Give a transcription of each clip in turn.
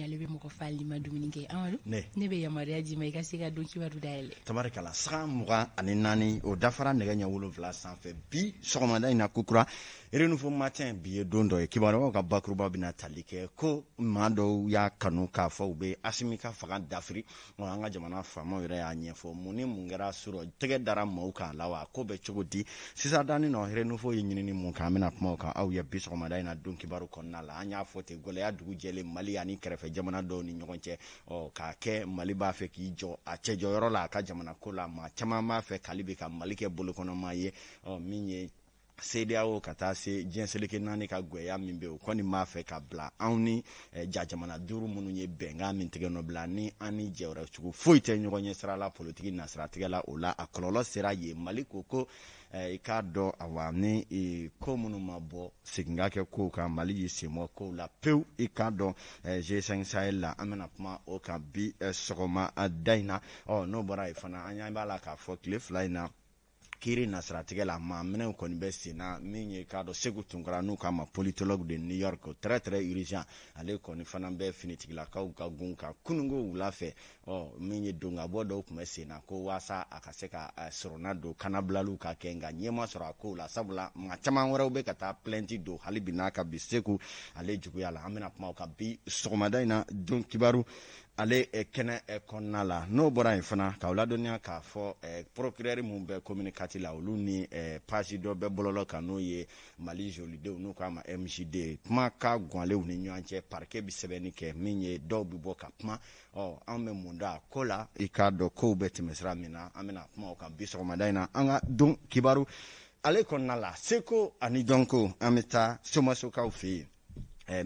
kɔni ale bɛ mɔgɔ fa hali n'i ma dumuni kɛ. Amadu, ne bɛ yamaruya d'i ma i ka se ka don kibaru dayɛlɛ. Tabarikala, sanga 24, o dafara nɛgɛ ɲɛ 7 sanfɛ bi sɔgɔmada in na kokura. Renouveau Matin, bi ye don dɔ ye kibaruyaw ka bakuruba bɛna tali kɛ ko maa dɔw y'a kanu k'a fɔ u bɛ Asimi ka fanga dafiri. An ka jamana faamaw yɛrɛ y'a ɲɛfɔ mun ni mun kɛra surɔ, tɛgɛ dara maaw kan la wa, ko bɛ cogo di sisan danni nɔ. Renouveau ye ɲinini mun kan, an bɛna kuma o kan aw ye bi sɔgɔmada in na don kibaru kɔnɔna la. An y'a fɔ ten, gɛlɛya dugu jɛlen Mali ani kɛrɛfɛ jamana dɔw ni ɲɔgɔn cɛ, ɔ k'a kɛ Mali b'a fɛ k'i jɔ a cɛjɔyɔrɔ la a ka jamana ko la. Maa caman b'a fɛ k'ale bɛ ka Mali kɛ bolokɔnɔmaa ye, ɔ min ye CEDEAO ka taa se diɲɛ seleke naani ka gwɛya min bɛ, o kɔni b'a fɛ ka bila anw ni ja jamana duuru minnu ye bɛnkan min tigɛ nɔ bila ni an ni jɛwɛrɛ sugu foyi tɛ ɲɔgɔn ɲɛ sira la politiki nasiratigɛ la. O la a kɔlɔlɔ sera yen. Mali ko i k'a dɔn, awa, ni ko minnu ma bɔ segin ka kɛ kow kan, Mali y'i sen bɔ kow la pewu. I k'a dɔn, G5 Sahel la, an bɛna kuma o kan bi sɔgɔma da in na. Ɔ n'o bɔra yen fana, an ɲɛ b'a la k'a fɔ tile 2 in na, kiiri nasiratigɛ la, maa minɛw kɔni bɛ sen na. Min ye k'a dɔn, Segu Tunkara, n'u k'a ma politologue de New York, très très urgent, ale kɔni fana bɛ finitigilakaw ka gun kan kununko wula fɛ. Ɔ min ye donkabɔ dɔw tun bɛ sen na ko waasa a ka se ka sɔrɔna don kanabilaliw ka kɛ, nka ɲɛ ma sɔrɔ a kow la, sabula maa caman wɛrɛw bɛ ka taa plainte don hali bi n'a ka bi Segu ale juguya la. An bɛna kuma o kan bi sɔgɔmada in na don kibaru ale kɛnɛ kɔnɔna la. N'o bɔra yen fana, k'aw ladɔnniya k'a fɔ procureur mun bɛ commune 4 la, olu ni page dɔ bɛ bɔlɔlɔ kan, n'o ye Mali jolidenw, n'u k'a ma MJD, kuma ka ganlenw ni ɲɔgɔn cɛ. Parquet bɛ sɛbɛnni kɛ, min ye dɔw bɛ bɔ ka kuma. Ɔ an bɛ mun da ko la? I k'a dɔn kow bɛ tɛmɛ sira min na, an bɛna kuma o kan bi sɔgɔmada in na an ka don kibaru ale kɔnɔna la. Seko ani dɔnko, an bɛ taa Somasokaw fɛ yen.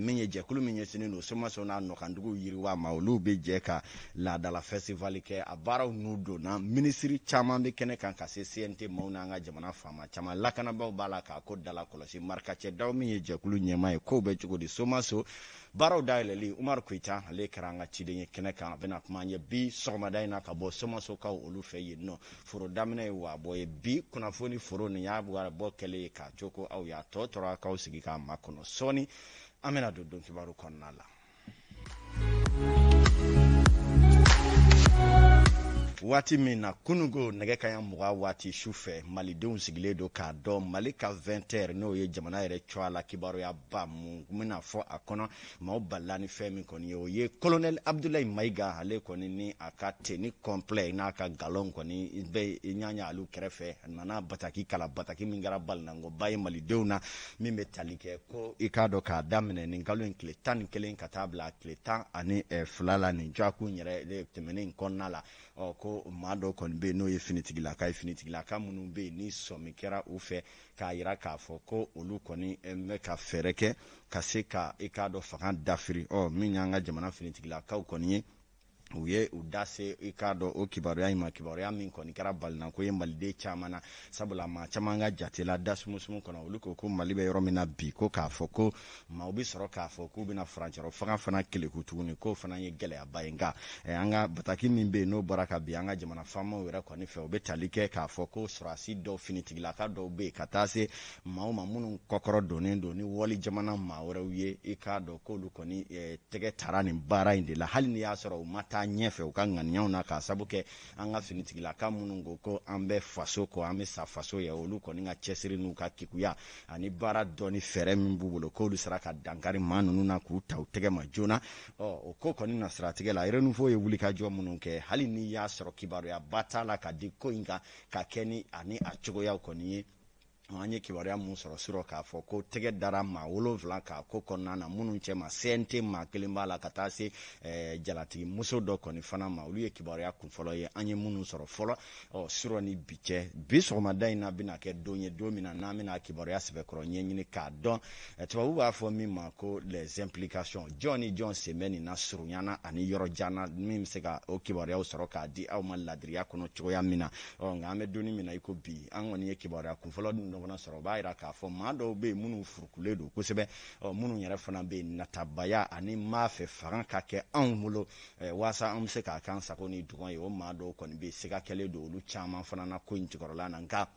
Min ye jɛkulu min ɲɛsinnen don Somaso n'a nɔkanduguw yiriwa ma, olu bɛ jɛ ka laadala festival kɛ. A baaraw n'u donna, minisiri caman bɛ kɛnɛ kan, ka se CNT maaw n'an ka jamana faama caman, lakanabaaw b'a la k'a ko dala kɔlɔsi. Marikacɛ Daw min ye jɛkulu ɲɛmaa ye, kow bɛ cogo di Somaso baaraw dayɛlɛli? Umaru Koyita, ale kɛra an ka ciden ye kɛnɛ kan, a bɛna kuma an ye bi sɔgɔmada in na ka bɔ Somasokaw olu fɛ yen nɔ. Foro daminɛ ye waabɔ ye bi kunnafoni foro nin y'a bɔ kɛlen ye k'a to ko aw y'a tɔ tora k'aw sigi k'a makɔnɔ. Sɔɔni an bɛna don kibaru kɔnɔna la. Waati min na kununko nɛgɛ kaɲa 20 waati su fɛ, malidenw sigilen don k'a dɔn Mali ka 20 heures, n'o ye jamana yɛrɛ cogoya la kibaruyaba mun bɛna fɔ a kɔnɔ. Maaw balila ni fɛn min kɔni ye, o ye colonel Abdoulaye Mayiga, ale kɔni ni a ka tenue complet n'a ka galon kɔni bɛ ɲaɲa alu kɛrɛfɛ, a nana bataki kala, bataki min kɛra balinankoba ye malidenw na, min bɛ tali kɛ ko i k'a dɔn k'a daminɛ nin kalo in tile 11 ka taa bila tile 12 la nin dɔgɔkun yɛrɛ tɛmɛnen kɔnɔna la. Ɔ ko maa dɔw kɔni bɛ yen, n'o ye finitigilaka ye, finitigilaka minnu bɛ yen ni sɔmi kɛra u fɛ k'a yira k'a fɔ ko olu kɔni bɛ ka fɛɛrɛ kɛ ka se ka i k'a dɔn fanga dafiri. Ɔ min y'an ka jamana finitigilakaw kɔni ye, u ye u da se i k'a dɔn o kibaruya in ma, kibaruya min kɔni kɛra balinako ye maliden caman na, sabula maa caman ka jate la, da sumusumu kɔnɔ, olu ko ko Mali bɛ yɔrɔ min na bi, ko k'a fɔ ko maaw bɛ sɔrɔ k'a fɔ k'u bɛna furancɛrɔ fanga fana keleku tuguni, k'o fana ye gɛlɛyaba ye. Nka an ka bataki min bɛ yen, n'o bɔra ka bin an ka jamana faamaw yɛrɛ kɔni fɛ, o bɛ tali kɛ k'a fɔ ko sɔrɔdasi dɔw, finitigilaka dɔw bɛ yen, ka taa se maaw ma minnu kɔkɔrɔ donnen don ni wali jamana maa wɛrɛw ye, i k'a dɔn k'olu kɔni tɛgɛ tara nin baara in de la, hali n'i y'a sɔrɔ u ma taa ɲɛfɛ u ka ŋaniyaw na, k'a sabu kɛ an ka finitigilaka minnu ko ko an bɛ faso kɔ, an bɛ sa faso ye, olu kɔni ka cɛsiri n'u ka kekuya ani baara dɔ ni fɛɛrɛ min b'u bolo, k'olu sera ka dankari maa ninnu na k'u ta u tɛgɛ ma joona. Ɔ o ko kɔni na siratigɛ la, Renouveau ye wulikajɔ minnu kɛ, hali n'i y'a sɔrɔ kibaruyaba t'a la ka di ko in kan ka kɛ ni ani a cogoyaw kɔni ye, an ye kibaruya mun sɔrɔ surɔ k'a fɔ ko tɛgɛ dara maa 7 k'a ko kɔnɔna na, minnu cɛ ma CNT maa kelen b'a la, ka taa se jalatigi muso dɔ kɔni fana ma. Olu ye kibaruya kunfɔlɔ ye an ye minnu sɔrɔ fɔlɔ. Ɔ surɔ ni bi cɛ, bi sɔgɔmada in na bɛna kɛ don ye, don min na n'an bɛna kibaruya sɛbɛkɔrɔ ɲɛɲini k'a dɔn, tubabu b'a fɔ min ma ko les implications, jɔn ni jɔn sen bɛ nin na surunyana ani yɔrɔ jan na, min bɛ se ka o kibaruyaw sɔrɔ k'a di aw ma ladiriya kɔnɔ cogoya min na. Ɔ nka an bɛ donni min na i ko bi, an kɔni ye kibaruya kunfɔlɔ dɔ fana sɔrɔ, o b'a yira k'a fɔ maa dɔw bɛ yen minnu furukulen don kosɛbɛ, ɔ minnu yɛrɛ fana bɛ yen natabaya ani maa fɛ fanga ka kɛ anw bolo, waasa an bɛ se k'a k'an sago ni dungɔ ye, o maa dɔw kɔni bɛ yen, siga kɛlen don olu caman fana na ko in jukɔrɔla na. Nka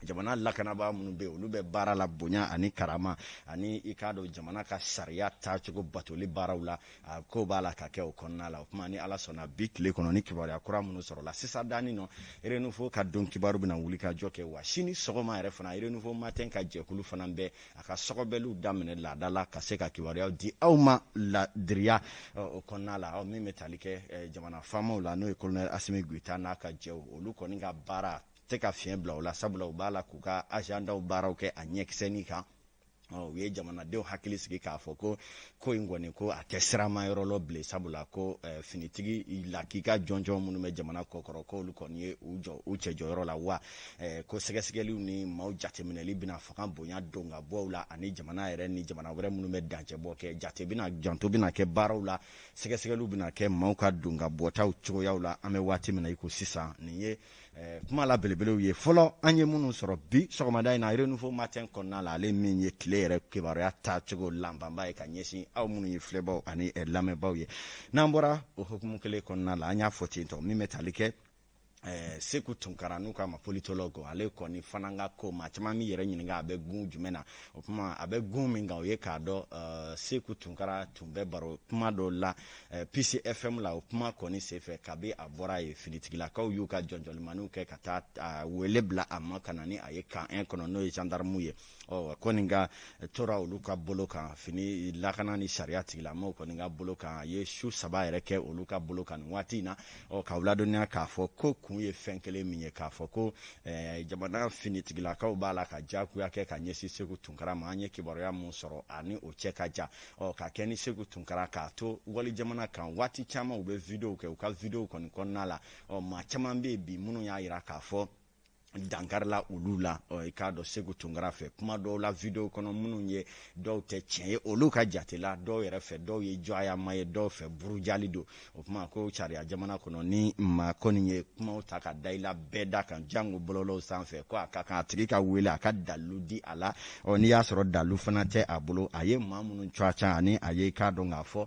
Jamana lakanabaa minnu bɛ olu bɛ baara la bonya ani karama ani i k'a dɔn jamana ka sariya taacogo batoli baaraw la, a ko b'a la ka kɛ o kɔnɔna la. O kuma, ni Ala sɔnna, bi tile kɔnɔ, ni kibaruya kura minnu sɔrɔla sisan danni nɔ, Renouveau ka don kibaru bɛna wuli ka jɔ kɛ. Wa sini sɔgɔma yɛrɛ fana, Renouveau Matin ka jɛkulu fana bɛ a ka sɔgɔbɛliw daminɛ laada la ka se ka kibaruyaw di aw ma ladiriya o kɔnɔna la. Aw min bɛ tali kɛ jamana faamaw la, n'o ye colonel Assimi Goïta n'a ka jɛw, olu kɔni ka baara tɛ ka fiɲɛ bila o la, sabula u b'a la k'u ka agendaw baaraw kɛ a ɲɛkisɛnin kan. U ye jamanadenw hakili sigi k'a fɔ ko ko in kɔni, ko a tɛ sirama yɔrɔ lɔ bilen, sabula ko finitigi la k'i ka jɔnjɔn minnu bɛ jamana kɔkɔrɔ, k'olu kɔni ye u jɔ u cɛ jɔyɔrɔ la. Wa ko sɛgɛsɛgɛliw ni maaw jateminɛli bɛna fanga bonya don ka bɔ la, ani jamana yɛrɛ ni jamana wɛrɛ minnu bɛ dancɛbɔ kɛ, jate bɛna janto bɛna kɛ baaraw la, sɛgɛsɛgɛliw bɛna kɛ maaw ka don ka bɔtaw cogoyaw la. An bɛ waati min na i ko sisan, nin ye kuma la belebelew ye fɔlɔ an ye minnu sɔrɔ bi sɔgɔmada in na Renouveau Matin kɔnɔna la, ale min ye tile yɛrɛ kibaruya taacogo lanbanba ye ka ɲɛsin aw minnu ye filɛbaw ani lamɛnbaw ye. N'an bɔra o hukumu kelen kɔnɔna la, an y'a fɔ ten tɔ, min bɛ tali kɛ Seku Tunkara, n'u k'a ma politologue, ale kɔni fana ka ko, maa caman min yɛrɛ ɲininka a bɛ gun jumɛn na. O kuma, a bɛ gun min kan, o ye k'a dɔn Seku Tunkara tun bɛ baro kuma dɔ la PCFM la. O kuma kɔni senfɛ, kabi a bɔra yen, finitigilakaw y'u ka jɔnjɔlimaniw kɛ ka taa wele bila a ma ka na ni a ye camp 1 kɔnɔ, n'o ye gendarme ye. Ɔ kɔni ka tora olu ka bolo kan, fini lakana ni sariya tigilamaw kɔni ka bolo kan, a ye su 3 yɛrɛ kɛ olu ka bolo kan nin waati in na. Ɔ k'aw ladɔnniya k'a fɔ ko kun ye fɛn kelen min ye, k'a fɔ ko jamana finitigilakaw b'a la ka diyagoya kɛ ka ɲɛsin Seku Tunkara ma. An ye kibaruya mun sɔrɔ ani o cɛ ka jan, ɔ ka kɛ ni Seku Tunkara k'a to wali jamana kan, waati caman u bɛ video kɛ, u ka video kɔni kɔnɔna la, ɔ maa caman bɛ yen bi minnu y'a yira k'a fɔ dankarila olu la. I k'a dɔn Seku Tunkara fɛ, kuma dɔw la video kɔnɔ minnu ye, dɔw tɛ tiɲɛ ye olu ka jate la, dɔw yɛrɛ fɛ dɔw ye jɔyama ye, dɔw fɛ burujali don. O kuma ko sariya jamana kɔnɔ, ni maa kɔni ye kumaw ta ka da i la bɛɛ da kan, jango bɔlɔlɔw sanfɛ, ko a ka kan a tigi ka wele a ka dalilu di a la. Ɔ n'i y'a sɔrɔ dalilu fana tɛ a bolo, a ye maa minnu ca ani a ye, k'a dɔn k'a fɔ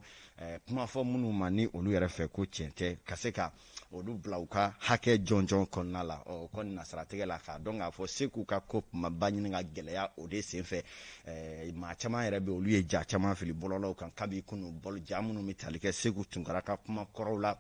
kuma fɔ minnu ma ni olu yɛrɛ fɛ ko tiɲɛ tɛ, ka se ka olu bila u ka hakɛ jɔnjɔn kɔnɔna la. Ɔ kɔni nasaratigɛ la, k'a dɔn k'a fɔ Seku ka ko kumaba ɲini ka gɛlɛya, o de senfɛ maa caman yɛrɛ bɛ, olu ye ja caman fili bɔlɔlɔw kan kabi kunun, bɔlɔ ja minnu bɛ tali kɛ Seku Tunkara ka kuma kɔrɔw la,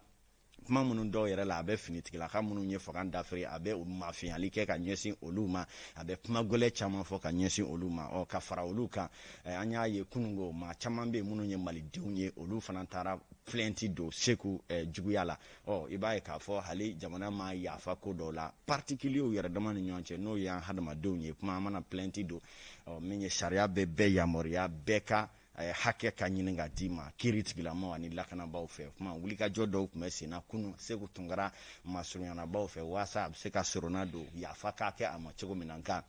kuma minnu dɔw yɛrɛ la a bɛ finitigilaka minnu ye fanga dafiri, a bɛ mafiyali kɛ ka ɲɛsin olu ma, a bɛ kuma gɛlɛn caman fɔ ka ɲɛsin olu ma. Ɔ ka fara olu kan, an y'a ye kununko maa caman bɛ yen minnu ye malidenw ye, olu fana taara plainte don Seku juguya la. Ɔ i b'a ye k'a fɔ hali jamana ma yafa ko dɔw la, particuliers yɛrɛ dama ni ɲɔgɔn cɛ, n'o y'an hadamadenw ye, kuma an mana plainte don, ɔ min ye sariya bɛ bɛɛ yamaruya, bɛɛ ka hakɛ ka ɲini ka d'i ma kiiri tigilamaw ani lakanabaaw fɛ. Kuma wulikajɔ dɔw tun bɛ sen na kunun Seku Tunkara masurunyanabaaw fɛ, waasa a bɛ se ka sorona don, yafa k'a kɛ a ma cogo min na. Nka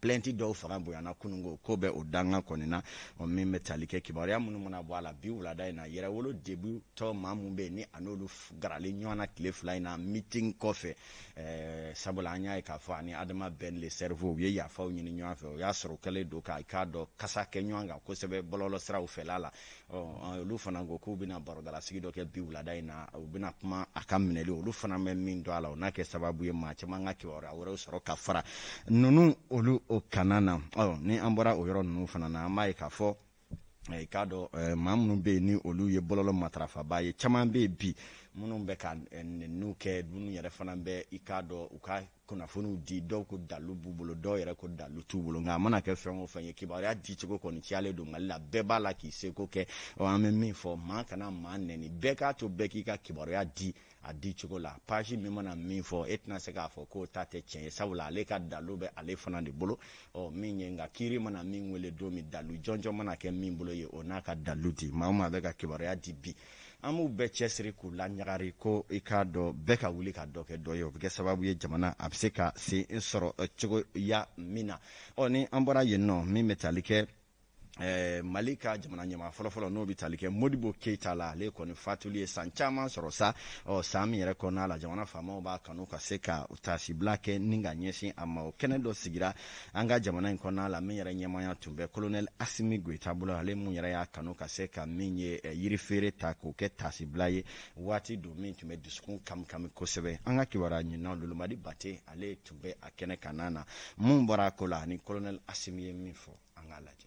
plainte dɔw fanga bonyana kununko, ko bɛ o danga kɔni na. O min bɛ tali kɛ kibaruya minnu mana bɔ a la bi wulada in na, Yɛrɛwolo Debout tɔ maa mun bɛ yen ni a n'olu garalen ɲɔgɔn na tile 2 in na meeting kɔfɛ, sabula an y'a ye k'a fɔ ani Adama Ben le cerveau, u ye yafaw ɲini ɲɔgɔn fɛ. O y'a sɔrɔ u kɛlen don k'a k'a dɔn kasa kɛ ɲɔgɔn kan kosɛbɛ bɔlɔlɔ siraw fɛla la. Ɔ olu fana ko k'u bɛna barodalasigi dɔ kɛ bi wulada in na, u bɛna kuma a ka minɛli, olu fana bɛ min dɔn a la, o n'a kɛ sababu ye maa caman ka kibaruya wɛrɛw sɔrɔ ka fara ninnu olu o kana na. Ɔ ni an bɔra o yɔrɔ ninnu fana na, an b'a ye k'a fɔ i k'a dɔn maa minnu bɛ yen ni olu ye bɔlɔlɔ matarafaba ye, caman bɛ yen bi minnu bɛ ka nɛniw kɛ, minnu yɛrɛ fana bɛ i k'a dɔn u ka kunnafoniw di, dɔw ko dalu b'u bolo, dɔw yɛrɛ ko dalu t'u bolo. Nka a mana kɛ fɛn o fɛn ye, kibaruya dicogo kɔni cayalen don Mali la, bɛɛ b'a la k'i seko kɛ. Ɔ an bɛ min fɔ, maa kana maa nɛni, bɛɛ k'a to bɛɛ k'i ka kibaruya di a di cogo la. Page min mana min fɔ, e tɛna se k'a fɔ k'o ta tɛ tiɲɛ ye, sabula ale ka dalu bɛ ale fana de bolo. Ɔ min ye, nka kiiri mana min wele don min, dalu jɔnjɔn mana kɛ min bolo ye, o n'a ka dalu di. Maa o maa bɛ ka kibaruya di bi, an b'u bɛɛ cɛsiri k'u laɲagari ko i k'a dɔn bɛɛ ka wuli ka dɔ kɛ dɔ ye, o bɛ kɛ sababu ye jamana a bɛ se ka sen sɔrɔ cogoya min na. Ɔ ni an bɔra yen nɔ, min bɛ tali kɛ Mali ka jamana ɲɛmaa fɔlɔfɔlɔ n'o bɛ tali kɛ Modibo Keyita la, ale kɔni fatuli ye san caman sɔrɔ sa. Ɔ san min yɛrɛ kɔnɔna la, jamana faamaw b'a kanu ka se ka taasibila kɛ ni ka ɲɛsin a ma. O kɛnɛ dɔ sigira an ka jamana in kɔnɔna la, min yɛrɛ ɲɛmaaya tun bɛ colonel Asimi Goyita bolo, ale mun yɛrɛ y'a kanu ka se ka min ye yirifeere ta k'o kɛ taasibila ye, waati don min tun bɛ dusukun kamikami kosɛbɛ. An ka kibaruya ɲininaw Lolomadi Bate, ale tun bɛ a kɛnɛ kan na. Mun bɔra a ko la ani colonel Asimi ye min fɔ, an k'a lajɛ.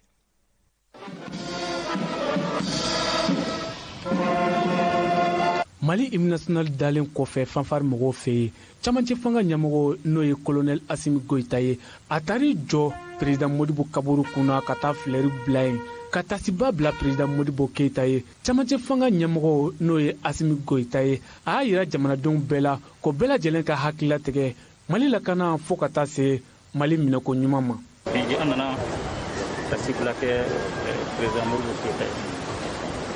Mali hymne national dalen kɔfɛ fanfare mɔgɔw fɛ yen, camancɛ fanga ɲɛmɔgɔ n'o ye colonel Asimi Goyita ye, a taar'i jɔ président Modibo kaburu kunna ka taa filɛri bila yen, ka tasiba bila président Modibo Keyita ye. Camancɛ fanga ɲɛmɔgɔ n'o ye Asimi Goyita ye, a y'a yira jamanadenw bɛɛ la ko bɛɛ lajɛlen ka hakilila tigɛ Mali lakana fo ka taa se Mali minɛko ɲuman ma. Bi an nana tasibila kɛ président Modibo Keyita ye,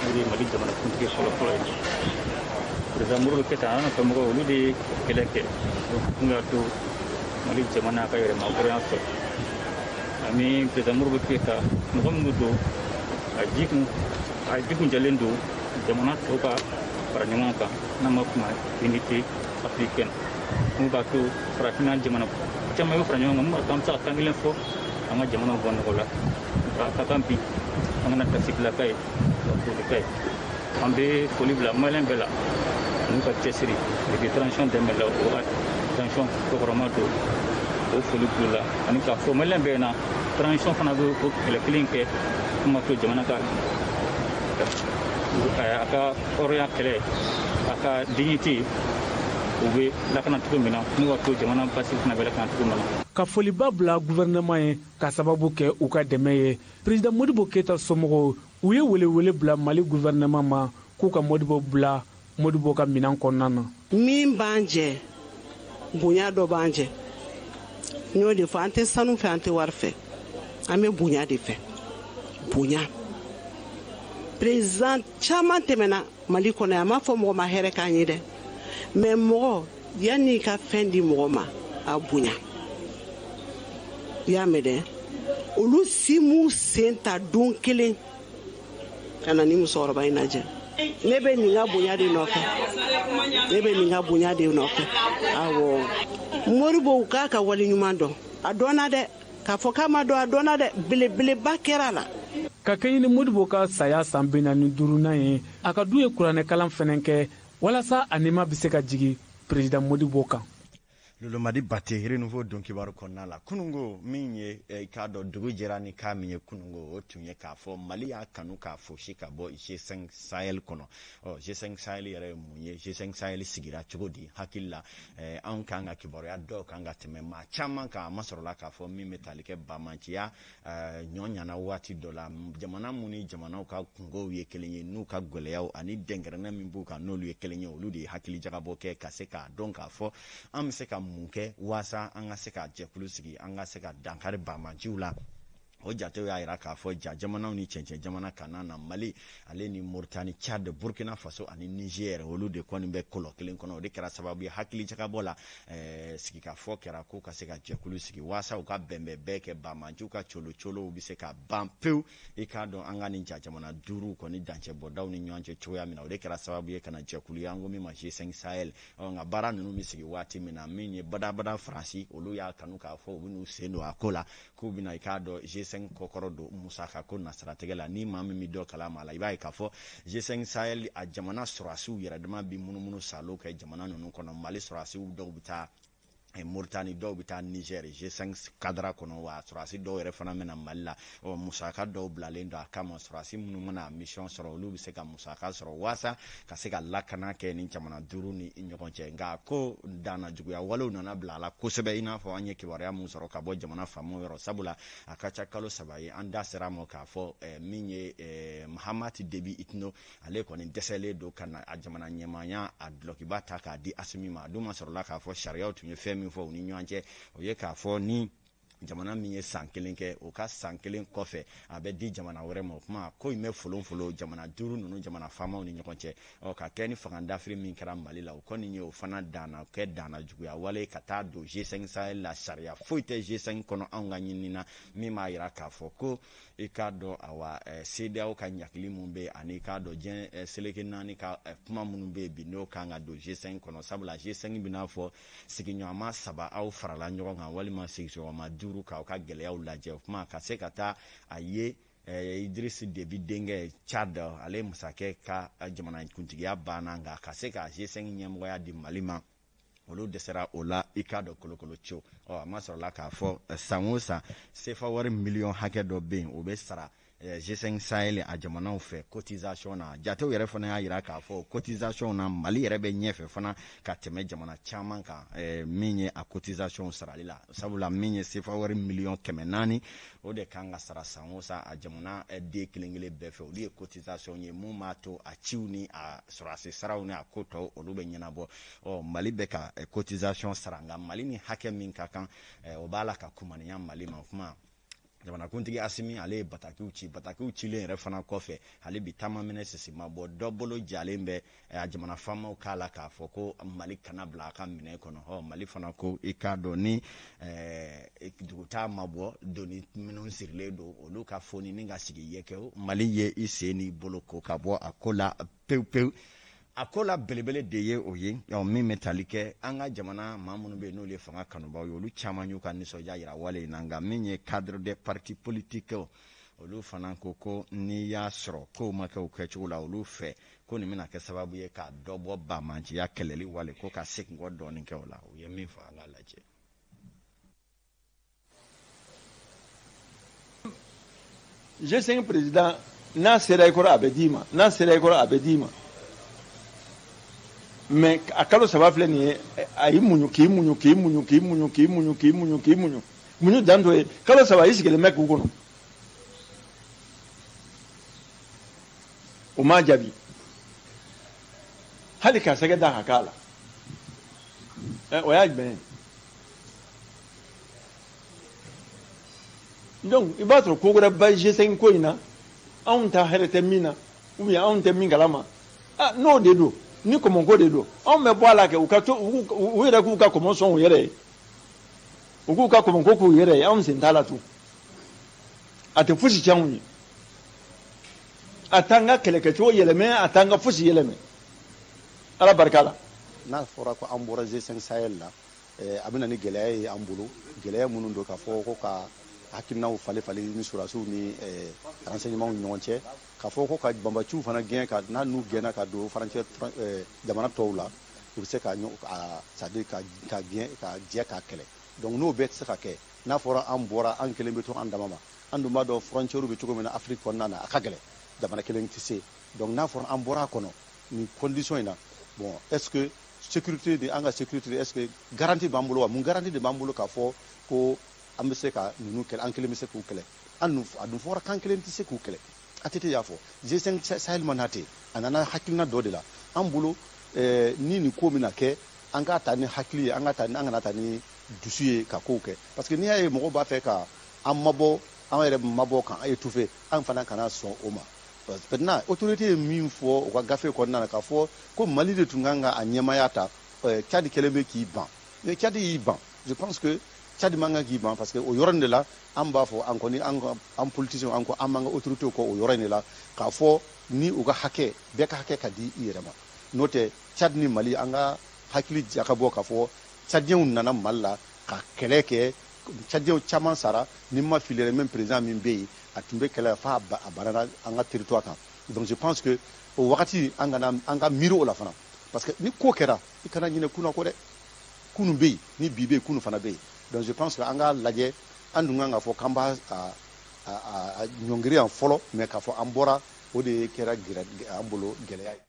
n'o de ye Mali jamanakuntigi fɔlɔfɔlɔ ye. Président Modibo Keyita an nɔfɛ mɔgɔw, olu de ye kɛlɛ kɛ kun y'a to Mali jamana ka yɛrɛma hɔrɔnya sɔrɔ. Ani président Modibo Keyita, mɔgɔ min don, a ji kun jalen don jamana tɔw ka fara ɲɔgɔn kan, n'an b'a f'o ma unité africaine, mun b'a to farafinna jamana caman bɛ fara ɲɔgɔn kan, mun b'a to an bɛ se ka kan kelen fɔ, an ka jamanaw bɔ nɔgɔ la. A ka kan bi an kana tasibila k'a ye, ka foli k'a ye. An bɛ foli bila maliyɛn bɛɛ la n'u ka cɛsiri depuis transition dɛmɛ la, o ka transition kɔkɔrɔma don, o foli bil'u la. Ani k'a fɔ maliyɛn bɛɛ ɲɛna, transition fana bɛ o kɛlɛ kelen kɛ mun b'a to jamana ka a ka hɔrɔnya kɛlɛ, a ka dignité, o bɛ lakana cogo min na, n'u b'a to jamana basigi fana bɛ lakana cogo min na. Ka foliba bila gouvernement ye ka sababu kɛ u ka dɛmɛ ye. Président Modibo Keyita somɔgɔw, u ye welewele bila Mali gouvernement ma k'u ka Modibo bila Modibo ka minɛn kɔnɔna na. Min b'an jɛ, bonya dɔ b'an jɛ. N y'o de fɔ, an tɛ sanu fɛ, an tɛ wari fɛ, an bɛ bonya de fɛ. Bonya. Président caman tɛmɛna Mali kɔnɔ yan, a m'a fɔ mɔgɔ ma hɛrɛ k'an ye dɛ. Mais mɔgɔ, yanni i ka fɛn di mɔgɔ ma, a bonya. I y'a mɛn dɛ? Olu si m'u sen ta don kelen ka na ni musokɔrɔba in lajɛ. Ne bɛ nin ka bonya de nɔfɛ. Ne bɛ nin ka bonya de nɔfɛ. Awɔ. Modibo k'a ka wale ɲuman dɔn. A dɔnna dɛ. K'a fɔ k'a ma dɔn, a dɔnna dɛ. Belebeleba kɛra a la. Ka kɛɲɛ ni Modibo ka saya san 45nan ye, a ka du ye kuranɛkalan fɛnɛ kɛ walasa a nima bɛ se ka jigin président Modibo kan. Lolomadi Bate, Renouveau don kibaru kɔnɔna la, kunungo min ye i k'a dɔn dugu jɛra ni kan min ye kunungo, o tun ye k'a fɔ Mali y'a kanu k'a fosi ka bɔ G5 Sahel kɔnɔ. Ɔ G5 Sahel yɛrɛ ye mun ye? G5 Sahel sigira cogo di? Hakili la anw kan ka kibaruya dɔw kan ka tɛmɛ maa caman kan, a ma sɔrɔla k'a fɔ min bɛ tali kɛ bamanciya ɲɔ ɲana waati dɔ la, jamana mun ni jamanaw ka kungow ye kelen ye, n'u ka gɛlɛyaw ani dɛnkɛrɛnnɛ min b'u kan n'olu ye kelen ye, olu de ye hakili jagabɔ kɛ ka se k'a dɔn k'a fɔ an bɛ se ka mun kɛ waasa an ka se ka jɛkulu sigi, an ka se ka dankari bamanciw la. O jatew y'a yira k'a fɔ ja jamanaw ni cɛncɛn jamana kana na Mali ale ni Mauritanie, Tchad, Burkina Faso ani Niger, olu de kɔni bɛ kɔlɔ kelen kɔnɔ. O de kɛra sababu ye hakili jagabɔ la, sigikafɔ kɛra ko ka se ka jɛkulu sigi waasa u ka bɛnbɛn bɛɛ kɛ bamanciw ka colo-colow bɛ se ka ban pewu. I k'a dɔn an ka nin ja jamana duuru kɔni dancɛ bɔdaw ni ɲɔgɔn cɛ cogoya min na, o de kɛra sababu ye ka na jɛkulu ye an ko min ma G5 Sahel. Ɔ nka baara ninnu bɛ sigi waati min na, min ye badabada Faransi, olu y'a kanu k'a fɔ u bɛ n'u sen don a ko la, k'u bɛna i k'a dɔn G5 kɔkɔrɔ don musaka ko nasiratigɛ la. Ni maa min bɛ dɔ kalama a la, i b'a ye k'a fɔ G5 Sahel a jamana sɔrɔdasiw yɛrɛ dama bɛ munumunu salo kɛ jamana ninnu kɔnɔ. Mali sɔrɔdasiw dɔw bɛ taa Mauritanie, dɔw bɛ taa Niger G5 cadre kɔnɔ, wa sɔrɔdasi dɔw yɛrɛ fana bɛna Mali la. Ɔ musaka dɔw bilalen don a kama, sɔrɔdasi minnu mana mission sɔrɔ, olu bɛ se ka musaka sɔrɔ waasa ka se ka lakana kɛ ni jamana duuru ni ɲɔgɔn cɛ. Nka ko danna juguya walew nana bila a la kosɛbɛ, i n'a fɔ an ye kibaruya mun sɔrɔ ka bɔ jamana faamaw yɔrɔ, sabula a ka ca kalo 3 ye an da sera a ma k'a fɔ min ye Mahamat Déby Itno, ale kɔni dɛsɛlen don ka na a jamana ɲɛmaaya a dulɔkiba ta k'a di Asimi ma. A dun ma sɔrɔla k'a fɔ sariyaw tun ye fɛn min fɔ u ni ɲɔgɔn cɛ, o ye k'a fɔ ni jamana min ye san kelen kɛ, o ka san kelen kɔfɛ a bɛ di jamana wɛrɛ ma. O kuma ko in bɛ folon jamana duuru ninnu jamana faamaw ni ɲɔgɔn cɛ. Ɔ ka kɛ ni fanga dafiri min kɛra Mali la, o kɔni ye o fana danna kɛ danna juguya wale ka taa don G5 Sahel la. Sariya foyi tɛ G5 kɔnɔ anw ka ɲinini na min b'a yira k'a fɔ ko I k'a dɔn awa CEDEAO ka ɲakili mun bɛ yen, ani i k'a dɔn diɲɛ seleke naani ka kuma minnu bɛ yen bi, n'o kan ka don G5 kɔnɔ, sabula G5 bɛna fɔ sigiɲɔgɔnma saba aw farala ɲɔgɔn kan walima sigiɲɔgɔnma duuru k'aw ka gɛlɛyaw lajɛ. O kuma ka se ka taa a ye Idriss Déby denkɛ Tchad, ale masakɛ ka jamanakuntigiya banna, nka ka se ka G5 ɲɛmɔgɔya di Mali ma, olu dɛsɛra o la. I k'a dɔn kolokolo co ɔ a ma sɔrɔla k'a fɔ san o san sefa wari miliyɔn hakɛ dɔ bɛ yen, o bɛ sara G5 Sahel a jamanaw fɛ cotisation na. Jatew yɛrɛ fana y'a jira k'a fɔ cotisation na, Mali yɛrɛ bɛ ɲɛfɛ fana ka tɛmɛ jamana caman kan min ye a cotisation sarali la, sabula min ye sefa wari miliyɔn 400, o de kan ka sara san o san a jamana den kelen kelen bɛɛ fɛ. Olu ye cotisation ye mun b'a to a ciw ni a sɔrɔdasi saraw ni a ko tɔw, olu bɛ ɲɛnabɔ. Ɔ Mali bɛ ka cotisation sara, nka Mali ni hakɛ min ka kan, o b'a la ka kumaniya Mali ma. O kuma jamanakuntigi Asimi, ale ye batakiw ci. Batakiw cilen yɛrɛ fana kɔfɛ, ale bi taama minɛ sisi ma bɔ, dɔ bolo jalen bɛ a jamana faamaw k'a la k'a fɔ ko Mali kana bila a ka minɛ kɔnɔ. Ɔ Mali fana ko i k'a dɔn ni dugutaa ma bɔ, doni minnu sirilen don olu ka foni ni ka sigi yɛkɛw. Mali ye i sen n'i bolo ko ka bɔ a ko la pewu pewu. A ko la belebele de ye o ye min bɛ tali kɛ an ka jamana maa minnu bɛ yen n'olu ye fanga kanubaw ye, olu caman y'u ka nisɔndiya yira wale in na. Nka min ye cadre des partis politiques, olu fana ko ko n'i y'a sɔrɔ kow ma kɛ o kɛcogo la olu fɛ, ko nin bɛna kɛ sababu ye ka dɔ bɔ banbaanciya kɛlɛli wale ko ka segin kɔ dɔɔnin kɛ o la. U ye min fɔ, an k'a lajɛ. G5 président, n'a sera i kɔrɔ a bɛ d'i ma, n'a sera i kɔrɔ a bɛ d'i ma, mais a kalo 3 filɛ nin ye, a y'i muɲu k'i muɲu k'i muɲu k'i muɲu k'i muɲu k'i muɲu k'i muɲu muɲu dan t'o ye. Kalo 3 i sigilen bɛ k'u kɔnɔ, o m'a jaabi hali ka sɛgɛ da ka k'a la. O y'a jumɛn ye? Donc i b'a sɔrɔ ko wɛrɛ ba G5 ko in na, anw ta hɛrɛ tɛ min na, ou bien anw tɛ min kalama. Ah, n'o de don, ni kɔmɔko de don, anw bɛ bɔ a la kɛ u ka to u yɛrɛ k'u ka kɔmɔ sɔn u yɛrɛ ye, u k'u ka kɔmɔko k'u yɛrɛ ye, anw sen t'a la tun. A tɛ fosi tiɲɛ anw ye, a t'an ka kɛlɛkɛcogo yɛlɛmɛ, a t'an ka fosi yɛlɛmɛ. Ala barika la. N'a fɔra ko an bɔra G5 Sahel la, a bɛ na ni gɛlɛya ye an bolo, gɛlɛya minnu don k'a fɔ ko ka hakilinaw falen falen ni sɔrɔdasiw ni renseignements ni ɲɔgɔn cɛ, k'a fɔ ko ka banbaciw fana gɛn, ka n'a n'u gɛnna ka don frontière jamana tɔw la, u bɛ se ka c'est à dire ka gɛn ka jɛ k'a kɛlɛ. Donc n'o bɛɛ tɛ se ka kɛ, n'a fɔra an bɔra, an kelen bɛ to an dama ma, an dun b'a dɔn frontière bɛ cogo min na Afrique kɔnɔna na, a ka gɛlɛn, jamana kelen tɛ se. Donc n'a fɔra an bɔra a kɔnɔ nin condition in na, bon, est-ce que sécurité de an ka sécurité, est-ce que garantie b'an bolo wa? Mun garantie de b'an bolo k'a fɔ ko an bɛ se ka ninnu kɛlɛ, an kelen bɛ se k'u kɛlɛ? An dun a dun fɔra k'an kelen tɛ se k'u kɛlɛ. ATT y'a fɔ G5 Sahel ma na ten, a nana hakilina dɔ de la an bolo. Ni nin ko bɛna kɛ, an k'a ta ni hakili ye, an ka ta ni an kana ta ni dusu ye ka kow kɛ, parce que n'i y'a ye mɔgɔw b'a fɛ ka an mabɔ, an yɛrɛ mabɔ k'an étouffer, an fana kana sɔn o ma. Maintenant, autorité ye min fɔ u ka gafe kɔnɔna na, k'a fɔ ko Mali de tun kan ka a ɲɛmaaya ta, Tchad kɛlen bɛ k'i ban, mais Tchad y'i ban, je pense que Tchad man kan k'i ban, parce que o yɔrɔ in de la an b'a fɔ an kɔni an politiciens, an ko an b'an ka autorités kɔ o yɔrɔ in de la, k'a fɔ ni u ka hakɛ, bɛɛ ka hakɛ ka di i yɛrɛ ma. N'o tɛ, Tchad ni Mali, an ka hakili jakabɔ k'a fɔ Tchadiens nana Mali la ka kɛlɛ kɛ, Tchadiens caman sara, ni ma fili yɛrɛ, même président min bɛ yen, a tun bɛ kɛlɛ f'a a banana an ka territoire kan. Donc je pense que o wagati an kana an ka miiri o la fana, parce que ni ko kɛra, i kana ɲinɛ kunna kɔ dɛ, kunun bɛ yen, ni bi bɛ yen, kunun fana bɛ yen. Donc je pense que an k'a lajɛ, an dun kan k'a fɔ k'an b'a a ɲɔngiri yan fɔlɔ, mais k'a fɔ an bɔra, o de kɛra an bolo gɛlɛya ye.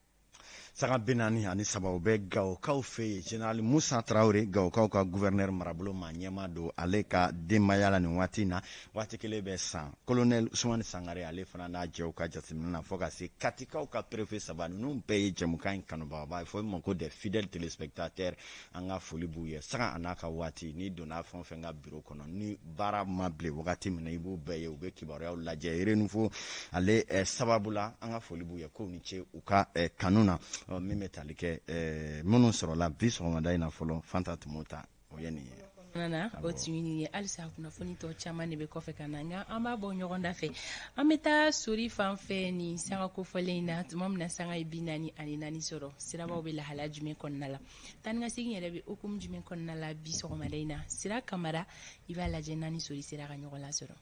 Saga 43, o bɛ Gawokaw fɛ yen. Général Musa Tarawele, Gawokaw ka gouverneur marabolo maa ɲɛmaa don, ale ka denbaya la nin waati in na, waati kelen bɛ san colonel Usumani Sangare, ale fana n'a jɛw ka jateminɛ na, fo ka se Katikaw ka préfet saba ninnu bɛɛ ye jɛmukan in kanubagaba ye, fɔ ma ko des fidèles téléspectateurs. An ka foli b'u ye. Saga a n'a ka waati, n'i donna fɛn o fɛn ka bureau kɔnɔ, ni baara ma bilen wagati min na, i b'u bɛɛ ye, u bɛ kibaruyaw lajɛ Renouveau ale sababu la. An ka foli b'u ye, k'u ni ce u ka kanu na. Min bɛ tali kɛ minnu sɔrɔla bi sɔgɔmada in na fɔlɔ, Fanta Tun ta, o ye nin ye. Na o tun ye nin ye. Halisa kunnafoni tɔ caman de bɛ kɔfɛ ka na, nka an b'a bɔ ɲɔgɔn da fɛ. An bɛ taa Sori fan fɛ nin sanga kofɔlen in na. Tuma min na sanga ye 44 sɔrɔ, sirabaw bɛ lahala jumɛn kɔnɔna la? Taa ni ka segin yɛrɛ bɛ hukumu jumɛn kɔnɔna la bi sɔgɔmada in na? Sira Kamara, i b'a lajɛ n'a ni Sori sera ka ɲɔgɔn lasɔrɔ.